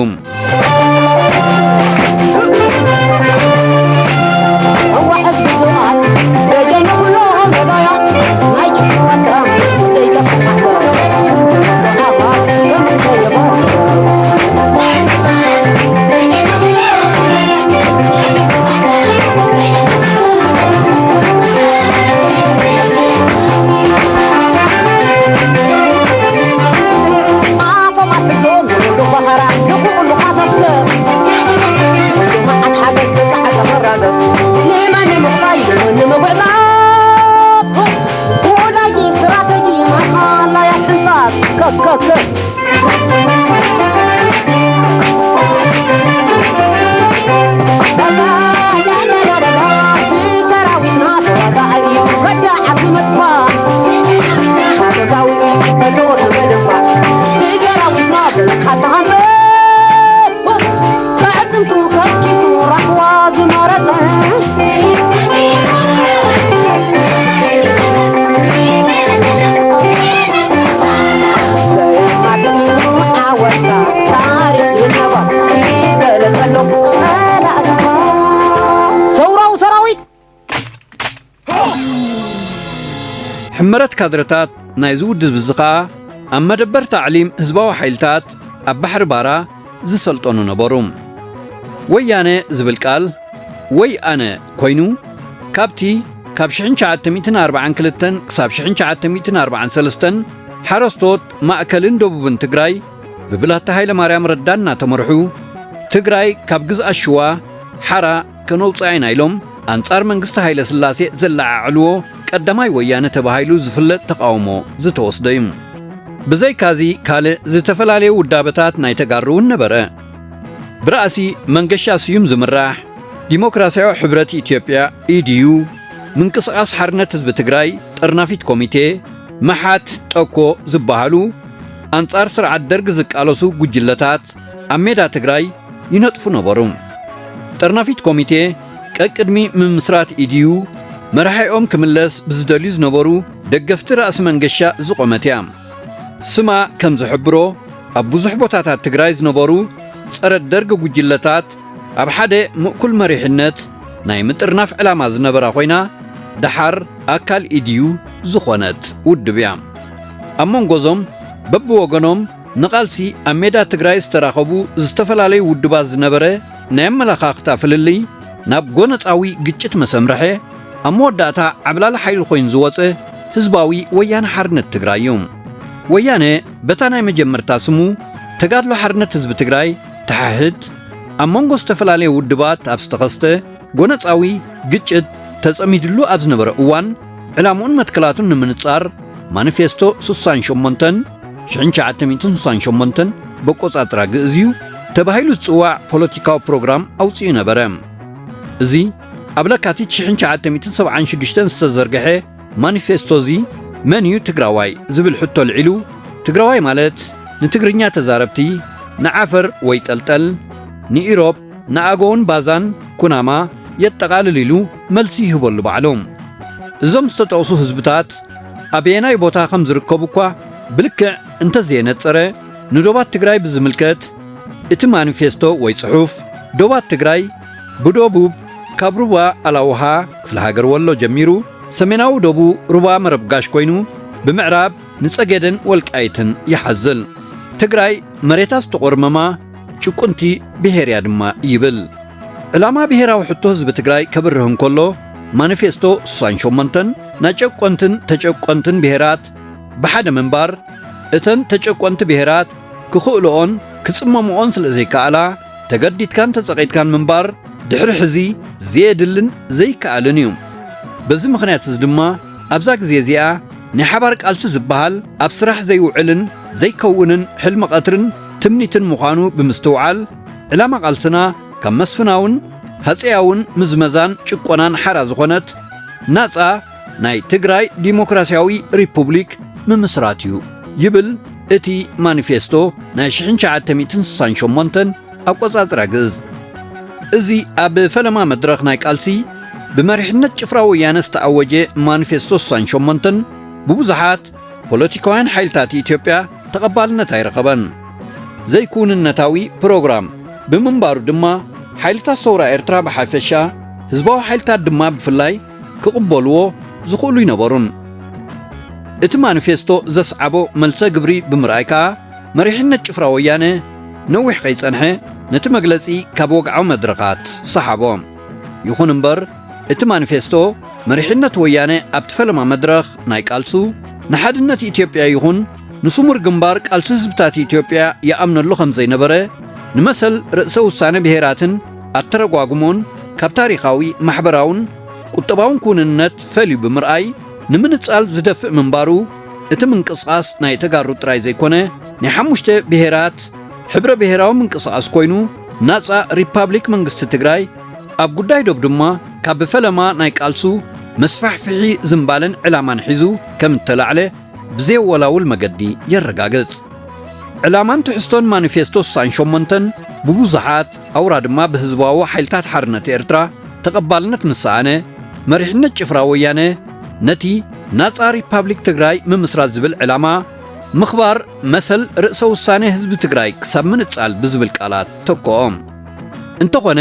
ሰራዊትና ተዋጋኢ እዩ ከዳዓት ንምጥፋእ። ተጋዊ እዩ በትቑር ንምድንፋዕ። እቲ ሰራዊትና ብልሓት ተሃንጸ። ኣዕጽምቱ ከስኪሱ ራህዋ ዝመረጸ። ዘየማትኡ ዓወትካ ታሪኽ ይነበብ ይገለጸሉ ጸላእትኻ። ሰውራዊ ሰራዊት። ሕመረት ካድረታት ናይዚ ውድብ እዚ ኸኣ ኣብ መደበር ታዕሊም ህዝባዊ ሓይልታት ኣብ ባሕሪ ባራ ዝሰልጠኑ ነበሩ። ወያነ ዝብል ቃል ወይ ኣነ ኮይኑ፣ ካብቲ ካብ ሽሕን ትሽዓተ ሚእትን ኣርባዓን ክልተን ክሳብ ሽሕን ትሽዓተ ሚእትን ኣርባዓን ሰለስተን ሓረስቶት ማእከልን ደቡብን ትግራይ ብብላታ ሃይለማርያም ረዳ እናተመርሑ፣ ትግራይ ካብ ግዝኣት ሽዋ ሓራ ከነውፅኣ ኢና ኢሎም ኣንጻር መንግስቲ ሃይለ ስላሴ ዘለዓዕልዎ ቀዳማይ ወያነ ተባሂሉ ዝፍለጥ ተቓውሞ ዝተወስደ እዩ። ብዘይካዚ ካልእ ዝተፈላለዩ ውዳበታት ናይ ተጋሩ እውን ነበረ። ብራእሲ መንገሻ ስዩም ዝምራሕ ዲሞክራሲያዊ ሕብረት ኢትዮጵያ፣ ኢዲዩ፣ ምንቅስቓስ ሓርነት ህዝቢ ትግራይ፣ ጠርናፊት ኮሚቴ፣ መሓት፣ ጠኮ ዝበሃሉ ኣንጻር ስርዓት ደርግ ዝቃለሱ ጉጅለታት ኣብ ሜዳ ትግራይ ይነጥፉ ነበሩ። ጠርናፊት ኮሚቴ ቀቅድሚ ምምስራት ኢዲዩ መራሒኦም ክምለስ ብዝደልዩ ዝነበሩ ደገፍቲ ራእሲ መንገሻ ዝቖመት እያ። ስማ ከም ዝሕብሮ ኣብ ብዙሕ ቦታታት ትግራይ ዝነበሩ ጸረ ደርግ ጉጅለታት ኣብ ሓደ ምእኩል መሪሕነት ናይ ምጥርናፍ ዕላማ ዝነበራ ኮይና፣ ደሓር ኣካል ኢዲዩ ዝኾነት ውድብ እያ። ኣብ መንጎዞም በብወገኖም ንቓልሲ ኣብ ሜዳ ትግራይ ዝተራኸቡ ዝተፈላለዩ ውድባት ዝነበረ ናይ ኣመለኻኽታ ፍልልይ ናብ ጎነጻዊ ግጭት መሰምርሐ፣ ኣብ መወዳእታ ዓብላሊ ሓይሊ ኮይኑ ዝወጸ ህዝባዊ ወያነ ሓርነት ትግራይ እዩ። ወያነ በታ ናይ መጀመርታ ስሙ ተጋድሎ ሓርነት ህዝቢ ትግራይ፣ ተሓህት፣ ኣብ መንጎ ዝተፈላለዩ ውድባት ኣብ ዝተኸስተ ጎነጻዊ ግጭት ተጸሚድሉ ኣብ ዝነበረ እዋን፣ ዕላምኡን መትከላቱን ንምንጻር ማኒፌስቶ ስሳን ሸሞንተን፣ ሽሕን ትሽዓተ ሚእትን ስሳን ሸሞንተን በቆጻጽራ ግእዝ እዩ፣ ተባሂሉ ዝጽዋዕ ፖለቲካዊ ፕሮግራም ኣውጺኡ ነበረ። እዚ ኣብ ለካቲት ሽሕን ትሽዓተ ሚእትን ሰብዓን ሽዱሽተን ዝተዘርግሐ ማኒፌስቶ እዚ መን እዩ ትግራዋይ ዝብል ሕቶ ኣልዒሉ፣ ትግራዋይ ማለት ንትግርኛ ተዛረብቲ፣ ንዓፈር ወይ ጠልጠል፣ ንኢሮብ፣ ንኣገውን ባዛን ኩናማ የጠቓልል ኢሉ መልሲ ይህበሉ ባዕሉ። እዞም ዝተጠቕሱ ህዝብታት ኣበየናይ ቦታ ከም ዝርከቡ እኳ ብልክዕ እንተዘየነጸረ፣ ንዶባት ትግራይ ብዝምልከት እቲ ማኒፌስቶ ወይ ጽሑፍ፣ ዶባት ትግራይ ብደቡብ ካብ ሩባ ኣላውሃ ክፍለ ሃገር ወሎ ጀሚሩ፣ ሰሜናዊ ዶቡ ሩባ መረብጋሽ ኮይኑ፣ ብምዕራብ ንጸገደን ወልቃይትን ይሓዝል። ትግራይ መሬታ ዝተቖርመማ ጭቁንቲ ብሄር እያ ድማ ይብል። ዕላማ ብሄራዊ ሕቶ ህዝቢ ትግራይ ከብርህ እንከሎ፣ ማኒፌስቶ ስሳን ሸሞንተን ናይ ጨቆንትን ተጨቆንትን ብሄራት ብሓደ ምንባር፣ እተን ተጨቆንቲ ብሄራት ክኽእልኦን ክጽመምኦን ስለ ዘይከኣላ፣ ተገዲድካን ተጸቒጥካን ምንባር ድሕሪ ሕዚ ዘየድልን ዘይከኣልን እዩ። በዚ ምኽንያት እዚ ድማ ኣብዛ ግዜ እዚኣ ናይ ሓባር ቃልሲ ዝበሃል ኣብ ስራሕ ዘይውዕልን ዘይከውንን ሕልሚ ቀትርን ትምኒትን ምዃኑ ብምስትውዓል፣ ዕላማ ቃልስና ካብ መስፍናውን ሃፀያውን ምዝመዛን ጭቆናን ሓራ ዝኾነት ናጻ ናይ ትግራይ ዲሞክራሲያዊ ሪፑብሊክ ምምስራት እዩ ይብል እቲ ማኒፌስቶ ናይ ሽሕን ትሽዓተ ሚእትን ስሳን ሸሞንተን ኣቆጻጽራ ግእዝ። እዚ ኣብ ፈለማ መድረኽ ናይ ቃልሲ ብመሪሕነት ጭፍራ ወያነ ዝተኣወጀ ማኒፌስቶ ስሳን ሸሞንተን ብብዙሓት ፖለቲካውያን ሓይልታት ኢትዮጵያ ተቐባልነት ኣይረኸበን። ዘይክውንነታዊ ፕሮግራም ብምንባሩ ድማ ሓይልታት ሰውራ ኤርትራ ብሓፈሻ፣ ህዝባዊ ሓይልታት ድማ ብፍላይ ክቕበልዎ ዝኽእሉ ኣይነበሩን። እቲ ማኒፌስቶ ዘስዓቦ መልሰ ግብሪ ብምርኣይ ከኣ፣ መሪሕነት ጭፍራ ወያነ ነዊሕ ከይጸንሐ ነቲ መግለጺ ካብ ወግዓዊ መድረኻት ሰሓቦ። ይኹን እምበር፣ እቲ ማኒፌስቶ መሪሕነት ወያነ ኣብቲ ፈለማ መድረኽ ናይ ቃልሱ ንሓድነት ኢትዮጵያ ይኹን ንስሙር ግንባር ቃልሲ ህዝብታት ኢትዮጵያ ይኣምነሉ ከም ዘይነበረ፣ ንመሰል ርእሰ ውሳነ ብሄራትን ኣተረጓጉሞን ካብ ታሪኻዊ፣ ማሕበራውን ቁጠባውን ክውንነት ፈልዩ ብምርኣይ፣ ንምንጻል ዝደፍእ ምንባሩ እቲ ምንቅስቓስ ናይ ተጋሩ ጥራይ ዘይኮነ፣ ናይ ሓሙሽተ ብሄራት ሕብረ ብሄራዊ ምንቅስቓስ ኮይኑ፣ ናጻ ሪፓብሊክ መንግስቲ ትግራይ፣ ኣብ ጉዳይ ዶብ ድማ ካብ ብፈለማ ናይ ቃልሱ መስፋሕፍሒ ዝምባለን ዕላማን ሒዙ ከም እተላዕለ ብዘየወላውል መገዲ የረጋግጽ። ዕላማን ትሕዝቶን ማኒፌስቶ ስሳን ሸሞንተን ብብዙሓት፣ ኣውራ ድማ ብህዝባዊ ሓይልታት ሓርነት ኤርትራ ተቐባልነት ምስ ሰኣነ፣ መሪሕነት ጭፍራ ወያነ ነቲ ናጻ ሪፓብሊክ ትግራይ ምምስራት ዝብል ዕላማ፣ ምኽባር መሰል ርእሰ ውሳኔ ህዝቢ ትግራይ ክሳብ ምንጻል ብዝብል ቃላት ተክኦ። እንተኾነ፣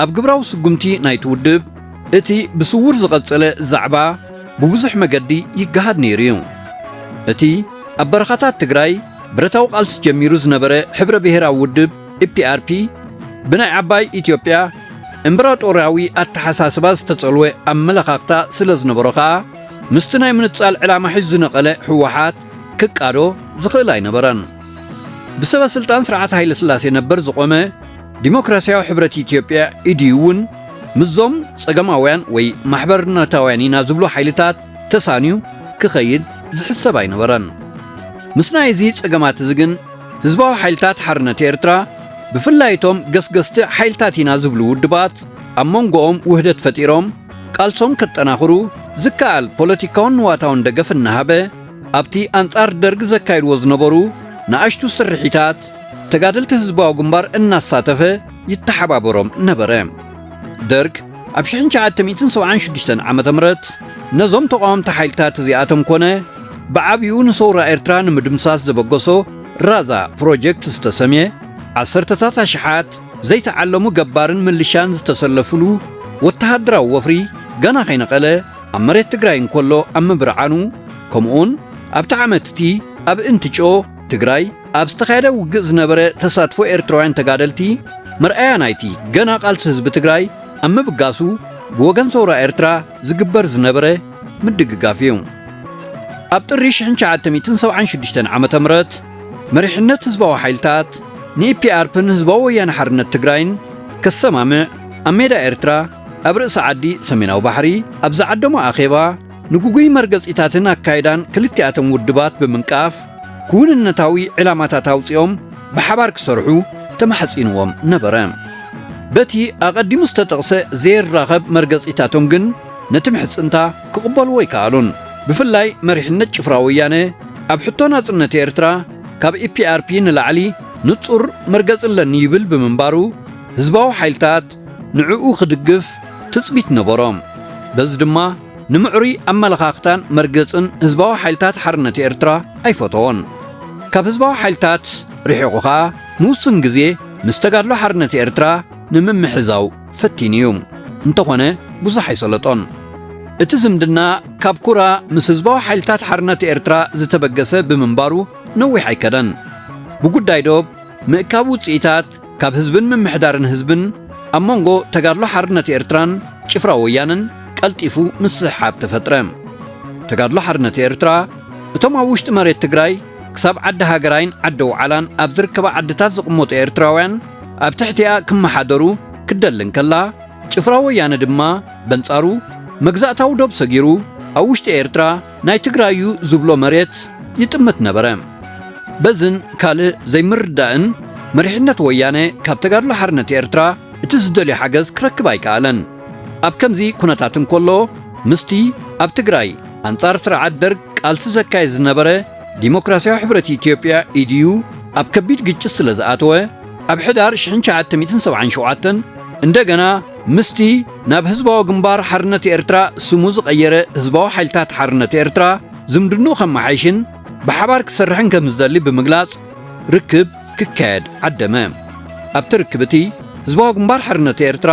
ኣብ ግብራዊ ስጉምቲ ናይቲ ውድብ፣ እቲ ብስዉር ዝቐጸለ ዛዕባ ብብዙሕ መገዲ ይገሃድ ነይሩ እዩ። እቲ ኣብ በረኻታት ትግራይ ብረታዊ ቃልሲ ጀሚሩ ዝነበረ ሕብረ ብሄራዊ ውድብ፣ ኢ ፒ ኣር ፒ፣ ብናይ ዓባይ ኢትዮጵያ እምበራጦርያዊ ኣተሓሳስባ ዝተጸልወ ኣመለኻኽታ ስለ ዝነበሮ ኸኣ፣ ምስቲ ናይ ምንጻል ዕላማ ሒዙ ዝነቐለ ህወሓት ክቃዶ ዝኽእል ኣይነበረን። ብሰበ ስልጣን ስርዓት ሃይለ ስላሴ ነበር ዝቖመ ዲሞክራስያዊ ሕብረት ኢትዮጵያ፣ ኢ ዲ ዩ፣ እውን ምስዞም ጸገማውያን ወይ ማሕበርነታውያን ኢና ዝብሉ ሓይልታት ተሳንዩ ክኸይድ ዝሕሰብ ኣይነበረን። ምስ ናይ እዚ ጸገማት እዚ ግን፣ ህዝባዊ ሓይልታት ሓርነት ኤርትራ፣ ብፍላይ እቶም ገስገስቲ ሓይልታት ኢና ዝብሉ ውድባት፣ ኣብ መንጎኦም ውህደት ፈጢሮም፣ ቃልሶም ከጠናኽሩ ዝከኣል ፖለቲካውን ንዋታውን ደገፍ እናሃበ፣ ኣብቲ ኣንጻር ደርግ ዘካይድዎ ዝነበሩ ንኣሽቱ ስርሒታት፣ ተጋደልቲ ህዝባዊ ግንባር እናሳተፈ ይተሓባበሮም ነበረ። ደርግ ኣብ ሽሕን ትሽዓተ ሚእትን ሰብዓን ሽዱሽተን ዓመተ ምህረት ነዞም ተቓወምቲ ሓይልታት እዚኣቶም ኮነ፣ ብዓቢኡ ንሰውራ ኤርትራ ንምድምሳስ ዘበገሶ ራዛ ፕሮጀክት ዝተሰምየ፣ ዓሰርተታት ኣሽሓት ዘይተዓለሙ ገባርን ምልሻን ዝተሰለፉሉ ወተሃደራዊ ወፍሪ ገና ከይነቐለ፣ ኣብ መሬት ትግራይ እንከሎ ኣብ ምብርዓኑ፣ ከምኡውን ኣብቲ ዓመት እቲ ኣብ እንትጮ ትግራይ ኣብ ዝተኻየደ ውግእ ዝነበረ ተሳትፎ ኤርትራውያን ተጋደልቲ፣ መርኣያ ናይቲ ገና ቃልሲ ህዝቢ ትግራይ ኣብ ምብጋሱ ብወገን ሰውራ ኤርትራ ዝግበር ዝነበረ ምድግጋፍ እዩ። ኣብ ጥሪ ሽሕን ትሽዓተ ሚእትን ሰብዓን ሽዱሽተን ዓመተ ምህረት፣ መሪሕነት ህዝባዊ ሓይልታት ን ኢ ፒ ኣር ፒን ህዝባዊ ወያነ ሓርነት ትግራይን ከሰማምዕ፣ ኣብ ሜዳ ኤርትራ፣ ኣብ ርእሲ ዓዲ ሰሜናዊ ባሕሪ፣ ኣብ ዝዓደሞ ኣኼባ፣ ንግጉይ መርገጺታትን ኣካይዳን ክልቲኣቶም ውድባት ብምንቃፍ፣ ክውንነታዊ ዕላማታት ኣውጺኦም ብሓባር ክሰርሑ ተማሕጺንዎም ነበረ። በቲ ኣቐዲሙ ዝተጠቕሰ ዘይራኸብ መርገጺታቶም ግን፣ ነቲ ምሕጽንታ ክቕበልዎ ኣይከኣሉን። ብፍላይ መሪሕነት ጭፍራ ወያነ፣ ኣብ ሕቶ ናጽነት ኤርትራ፣ ካብ ኢ ፒ ኣር ፒ ንላዕሊ ንጹር መርገጺ ኣለኒ ይብል ብምንባሩ፣ ህዝባዊ ሓይልታት ንዕኡ ክድግፍ ትጽቢት ነበሮም። በዚ ድማ፣ ንምዕሩይ ኣመለኻኽታን መርገጽን ህዝባዊ ሓይልታት ሓርነት ኤርትራ ኣይፈተዎን። ካብ ህዝባዊ ሓይልታት ርሒቑ ኸኣ፣ ንውሱን ግዜ ምስ ተጋድሎ ሓርነት ኤርትራ ንምምሕዛው ፈቲኑ እዩ። እንተኾነ፣ ብዙሕ ኣይሰለጦን። እቲ ዝምድና ካብ ኩራ ምስ ህዝባዊ ሓይልታት ሓርነት ኤርትራ ዝተበገሰ ብምንባሩ ነዊሕ ኣይከደን። ብጉዳይ ዶብ ምእካብ ውጽኢታት ካብ ህዝብን ምምሕዳርን ህዝብን ኣብ መንጎ ተጋድሎ ሓርነት ኤርትራን ጭፍራ ወያነን ቀልጢፉ ምስሕሓብ ተፈጥረ። ተጋድሎ ሓርነት ኤርትራ፣ እቶም ኣብ ውሽጢ መሬት ትግራይ ክሳብ ዓዲ ሃገራይን ዓዲ ኣውዓላን ኣብ ዝርከባ ዓድታት ዝቕመጡ ኤርትራውያን ኣብ ትሕቲኣ ክመሓደሩ ክደሊ እንከላ፣ ጭፍራ ወያነ ድማ በንጻሩ መግዛእታዊ ዶብ ሰጊሩ ኣብ ውሽጢ ኤርትራ ናይ ትግራይ እዩ ዝብሎ መሬት ይጥምት ነበረ። በዝን ካልእ ዘይምርዳእን መሪሕነት ወያነ ካብ ተጋድሎ ሓርነት ኤርትራ እቲ ዝደልዮ ሓገዝ ክረክብ ኣይከኣለን። ኣብ ከምዚ ኩነታት እንከሎ፣ ምስቲ ኣብ ትግራይ ኣንጻር ስርዓት ደርግ ቃልሲ ዘካየድ ዝነበረ ዲሞክራስያዊ ሕብረት ኢትዮጵያ፣ ኢ ዲ ዩ፣ ኣብ ከቢድ ግጭት ስለ ዝኣተወ፣ ኣብ ሕዳር ሽሕን ትሽዓተ ሚእትን ሰብዓን ሸውዓተን እንደገና ምስቲ ናብ ህዝባዊ ግንባር ሓርነት ኤርትራ ስሙ ዝቐየረ ህዝባዊ ሓይልታት ሓርነት ኤርትራ ዝምድንኡ ከመሓይሽን ብሓባር ክሰርሕን ከም ዝደሊ ብምግላጽ፣ ርክብ ክካየድ ዓደመ። ኣብቲ ርክብ እቲ፣ ህዝባዊ ግንባር ሓርነት ኤርትራ፣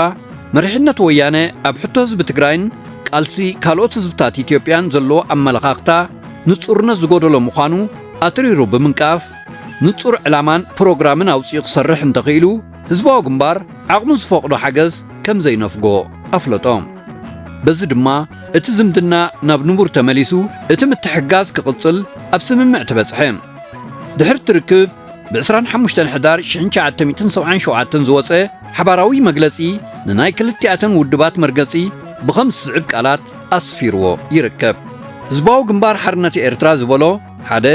መሪሕነት ወያነ ኣብ ሕቶ ህዝቢ ትግራይን ቃልሲ ካልኦት ህዝብታት ኢትዮጵያን ዘለዎ ኣመለኻኽታ ንጹርነት ዝጎደሎ ምዃኑ ኣትሪሩ ብምንቃፍ፣ ንጹር ዕላማን ፕሮግራምን ኣውጺኡ ክሰርሕ እንተኽኢሉ፣ ህዝባዊ ግንባር ዓቕሙ ዝፈቕዶ ሓገዝ ከም ዘይነፍጎ ኣፍለጦ። በዚ ድማ፣ እቲ ዝምድና ናብ ንቡር ተመሊሱ፣ እቲ ምትሕግጋዝ ክቕጽል ኣብ ስምምዕ ተበጽሐ። ድሕሪ እቲ ርክብ፣ ብ ዕስራን ሓሙሽተን ሕዳር ሽሕን ትሽዓተ ሚእትን ሰብዓን ሸውዓተን ዝወጸ ሓባራዊ መግለጺ፣ ንናይ ክልቲኣተን ውድባት መርገጺ ብኸም ዝስዕብ ቃላት ኣስፊርዎ ይርከብ። ህዝባዊ ግንባር ሓርነት ኤርትራ ዝበሎ፣ ሓደ፣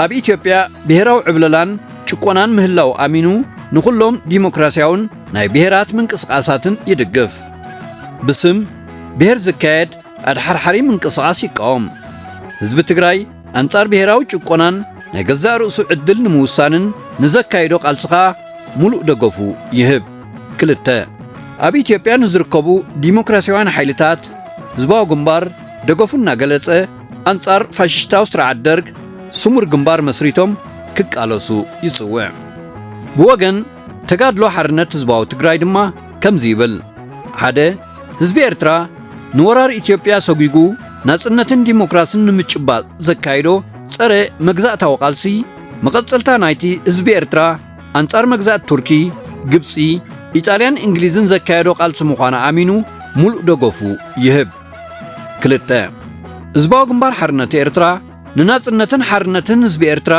ኣብ ኢትዮጵያ ብሄራዊ ዕብለላን ጭቆናን ምህላው ኣሚኑ፣ ንኹሎም ዲሞክራሲያውን ናይ ብሄራት ምንቅስቓሳትን ይድግፍ። ብስም ብሄር ዝካየድ ኣድሓርሓሪ ምንቅስቓስ ይቃወም። ህዝቢ ትግራይ ኣንጻር ብሄራዊ ጭቆናን ናይ ገዛእ ርእሱ ዕድል ንምውሳንን ንዘካይዶ ቃልሲ ኸኣ ሙሉእ ደገፉ ይህብ። ክልተ፣ ኣብ ኢትዮጵያ ንዝርከቡ ዲሞክራሲያውያን ሓይልታት ህዝባዊ ግንባር ደገፉ እናገለጸ ኣንጻር ፋሽስታዊ ስርዓት ደርግ ስሙር ግንባር መስሪቶም ክቃለሱ ይጽውዕ። ብወገን ተጋድሎ ሓርነት ህዝባዊ ትግራይ ድማ ከምዚ ይብል። ሓደ፣ ህዝቢ ኤርትራ ንወራር ኢትዮጵያ ሰጒጉ ናጽነትን ዲሞክራስን ንምጭባጥ ዘካይዶ ጸረ መግዛእታዊ ቃልሲ፣ መቐጸልታ ናይቲ ህዝቢ ኤርትራ ኣንጻር መግዛእቲ ቱርኪ፣ ግብጺ፣ ኢጣልያን እንግሊዝን ዘካየዶ ቃልሲ ምዃኑ ኣሚኑ ሙሉእ ደገፉ ይህብ። ክልተ፣ ህዝባዊ ግንባር ሓርነት ኤርትራ ንናጽነትን ሓርነትን ህዝቢ ኤርትራ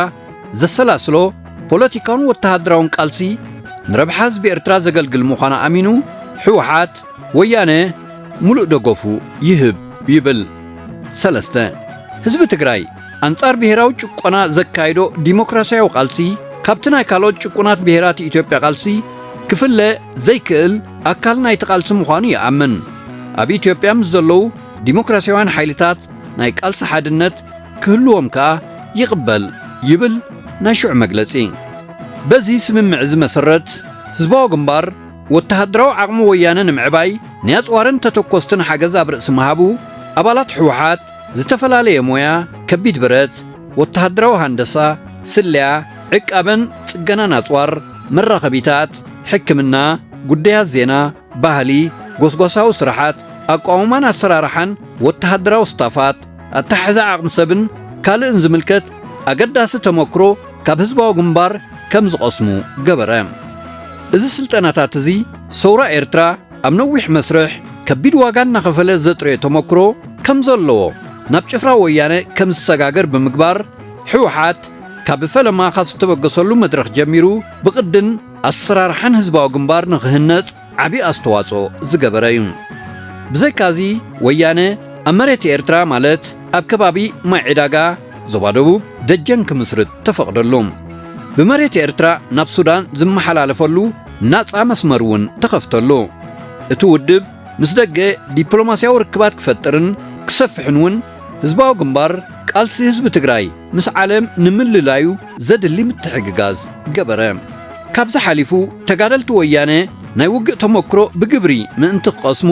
ዘሰላስሎ ፖለቲካውን ወተሃደራውን ቃልሲ ንረብሓ ህዝቢ ኤርትራ ዘገልግል ምዃኑ ኣሚኑ፣ ህወሓት፣ ወያነ፣ ሙሉእ ደገፉ ይህብ ይብል። ሰለስተ፣ ህዝቢ ትግራይ ኣንጻር ብሄራዊ ጭቆና ዘካይዶ ዲሞክራሲያዊ ቃልሲ፣ ካብቲ ናይ ካልኦት ጭቁናት ብሄራት ኢትዮጵያ ቃልሲ ክፍለ ዘይክእል ኣካል ናይቲ ቃልሲ ምዃኑ ይኣምን። ኣብ ኢትዮጵያ ምስ ዘለዉ ዲሞክራሲያውያን ሓይልታት ናይ ቃልሲ ሓድነት ክህልዎም ከኣ ይቕበል ይብል ናይ ሽዑ መግለጺ። በዚ ስምምዕ እዚ መሰረት፣ ህዝባዊ ግንባር ወተሃደራዊ ዓቕሚ ወያነ ንምዕባይ ናይ ኣጽዋርን ተተኮስትን ሓገዝ ኣብ ርእሲ ምሃቡ፣ ኣባላት ህወሓት ዝተፈላለየ ሞያ፣ ከቢድ ብረት፣ ወተሃደራዊ ሃንደሳ፣ ስለያ፣ ዕቃበን ጽገናን ኣጽዋር፣ መራኸቢታት፣ ሕክምና፣ ጉዳያት ዜና፣ ባህሊ፣ ጎስጓሳዊ ስራሓት፣ ኣቋውማን ኣሰራርሓን ወተሃደራዊ ስታፋት፣ ኣተሓሕዛ ዓቕሚ ሰብን ካልእን ዝምልከት ኣገዳሲ ተመክሮ ካብ ህዝባዊ ግንባር ከም ዝቐስሙ ገበረ። እዚ ስልጠናታት እዚ ሰውራ ኤርትራ ኣብ ነዊሕ መስርሕ ከቢድ ዋጋ እናኸፈለ ዘጥረዮ ተመክሮ ከም ዘለዎ ናብ ጭፍራ ወያነ ከም ዝሰጋገር ብምግባር፣ ህወሓት ካብ ፈለማ ካብ ዝተበገሰሉ መድረኽ ጀሚሩ ብቕድን ኣሰራርሓን ህዝባዊ ግንባር ንኽህነጽ ዓቢ ኣስተዋጽኦ ዝገበረ እዩ። ብዘይካዚ፣ ወያነ ኣብ መሬት ኤርትራ፣ ማለት ኣብ ከባቢ ማይ ዕዳጋ፣ ዞባ ደቡብ፣ ደጀን ክምስርት ተፈቕደሉ። ብመሬት ኤርትራ ናብ ሱዳን ዝመሓላለፈሉ ናጻ መስመር እውን ተኸፍተሉ። እቲ ውድብ ምስ ደገ ዲፕሎማስያዊ ርክባት ክፈጥርን ክሰፍሕን እውን ህዝባዊ ግንባር ቃልሲ ህዝቢ ትግራይ ምስ ዓለም ንምልላዩ ዘድሊ ምትሕግጋዝ ገበረ። ካብዚ ሓሊፉ ተጋደልቲ ወያነ ናይ ውግእ ተመክሮ ብግብሪ ምእንቲ ክቐስሙ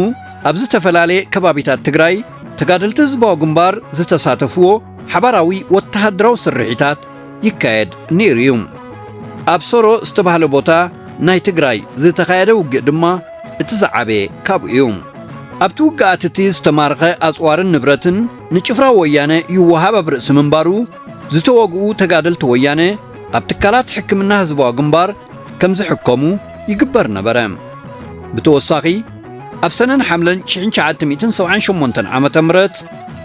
ኣብ ዝተፈላለየ ከባቢታት ትግራይ ተጋደልቲ ህዝባዊ ግንባር ዝተሳተፍዎ ሓባራዊ ወተሃደራዊ ስርሒታት ይካየድ ነይሩ እዩ። ኣብ ሶሮ ዝተባህለ ቦታ ናይ ትግራይ ዝተኻየደ ውግእ ድማ እቲ ዝዓበየ ካብኡ እዩ። ኣብቲ ውግኣት እቲ ዝተማረኸ ኣጽዋርን ንብረትን ንጭፍራ ወያነ ይወሃብ ኣብ ርእሲ ምንባሩ፣ ዝተወግኡ ተጋደልቲ ወያነ ኣብ ትካላት ሕክምና ህዝባዊ ግንባር ከም ዝሕከሙ ይግበር ነበረ። ብተወሳኺ፣ ኣብ ሰነን ሓምለን ሽሕን ትሽዓተ ሚእትን ሰብዓን ሸሞንተን ዓመተ ምህረት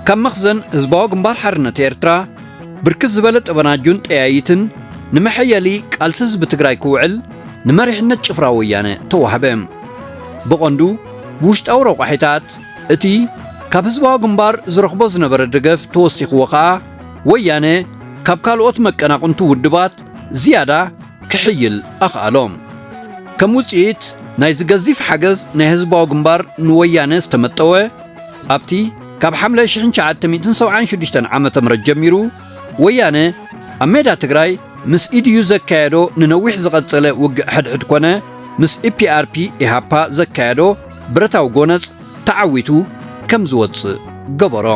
ካብ መኽዘን ህዝባዊ ግንባር ሓርነት ኤርትራ ብርክት ዝበለ ጠበናጁን ጠያይትን ንመሐየሊ ቃልሲ ህዝቢ ትግራይ ክውዕል ንመሪሕነት ጭፍራ ወያነ ተዋህበ። ብቐንዱ ብውሽጣዊ ረቋሒታት፣ እቲ ካብ ህዝባዊ ግንባር ዝረኽቦ ዝነበረ ደገፍ ተወሲኽዎ ኸኣ፣ ወያነ ካብ ካልኦት መቀናቕንቱ ውድባት ዝያዳ ክሕይል ኣኽኣሎ። ከም ውጽኢት ናይዚ ገዚፍ ሓገዝ ናይ ህዝባዊ ግንባር ንወያነ ዝተመጠወ፣ ኣብቲ ካብ ሓምለ ሽሕን ትሽዓተ ሚእትን ሰብዓን ሽዱሽተን ዓመተ ምህረት ጀሚሩ ወያነ ኣብ ሜዳ ትግራይ ምስ ኢዲዩ ዘካየዶ ንነዊሕ ዝቐጸለ ውግእ ሕድሕድ ኮነ ምስ ኢፒኣርፒ ኢሃፓ ዘካየዶ ብረታዊ ጎነጽ ተዓዊቱ ከም ዝወጽእ ገበሮ።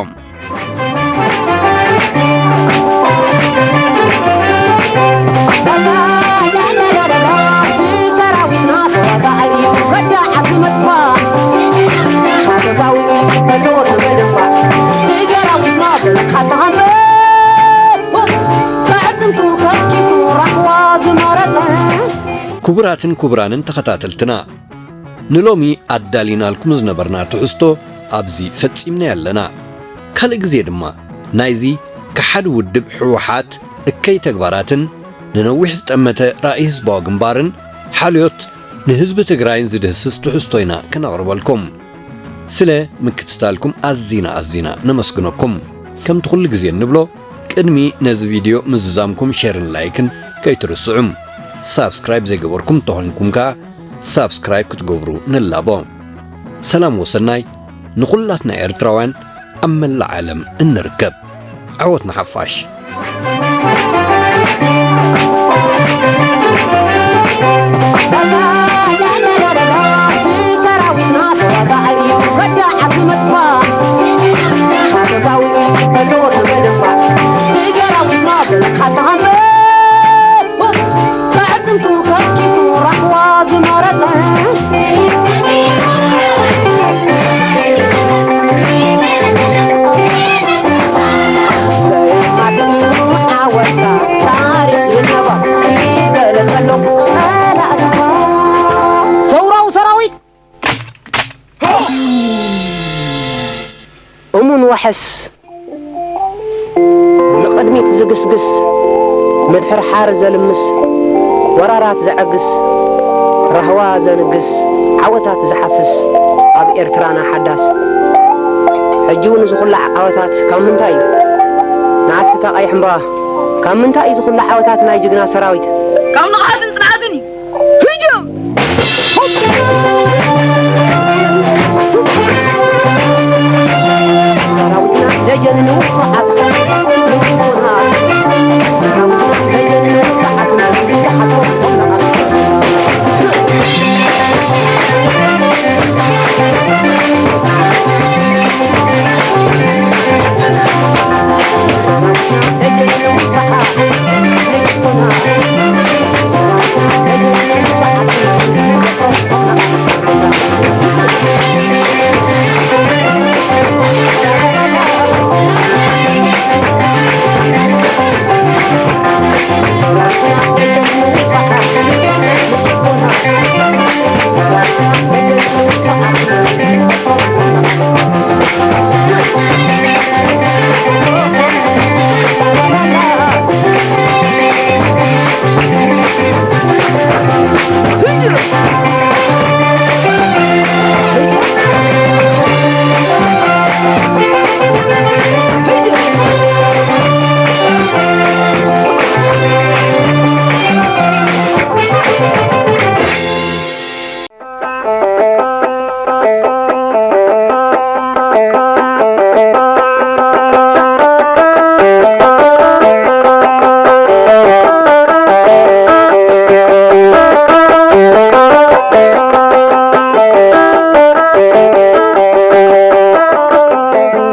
ክቡራትን ክቡራንን ተኸታተልትና፣ ንሎሚ ኣዳሊናልኩም ዝነበርና ትሕዝቶ ኣብዚ ፈጺምናዮ ኣለና። ካልእ ግዜ ድማ ናይዚ ከሓዲ ውድብ ህወሓት እከይ ተግባራትን ንነዊሕ ዝጠመተ ራእይ ህዝባዊ ግንባርን ሓልዮት ንህዝቢ ትግራይን ዝድህስስ ትሕዝቶ ኢና ክነቕርበልኩም። ስለ ምክትታልኩም ኣዚና ኣዚና ነመስግነኩም። ከምቲ ኩሉ ግዜ እንብሎ፣ ቅድሚ ነዚ ቪድዮ ምዝዛምኩም ሸርን ላይክን ከይትርስዑ። ሳብስክራይብ ዘይገበርኩም ተኾይንኩም ከኣ ሳብስክራይብ ክትገብሩ ንላቦ። ሰላም ወሰናይ ንኹላትና ኤርትራውያን ኣብ መላእ ዓለም እንርከብ። ዓወት ንሓፋሽ። ሰራዊትና ተዋጋኢ እዩ ከዳዓት ንምጥፋእ። ተጋዊ ተወርመ ድንኳ ሰራዊትና ብሓታ ሃንፀ። ኣዕጽምቱ ከስኪሱ ራህዋ ዝመረጸ። ሰማዕት እዩ ዓወታ ታሪኽ ይነበብ ይገለጸሎም ጸላእትኻ። ሰውራዊ ሰራዊት እሙን ዋሕስ ንቕድሚት ዝግስግስ፣ ምድሕርሓር ዘልምስ፣ ወራራት ዘዐግስ፣ ራህዋ ዘንግስ፣ ዓወታት ዝሓፍስ ኣብ ኤርትራና ሓዳስ። ሕጂ እውን ዝኹላዕ ዓወታት ካብ ምንታይ እዩ? ንዓስክታ ቀይሕ እምባ፣ ካብ ምንታይ እዩ ዝኹላዕ ዓወታት ናይ ጅግና ሰራዊት? ካብ ንቕሓትን ጽንዓትን እዩ። ህጅም! ሰራዊትና ደጀን ንውጹዓት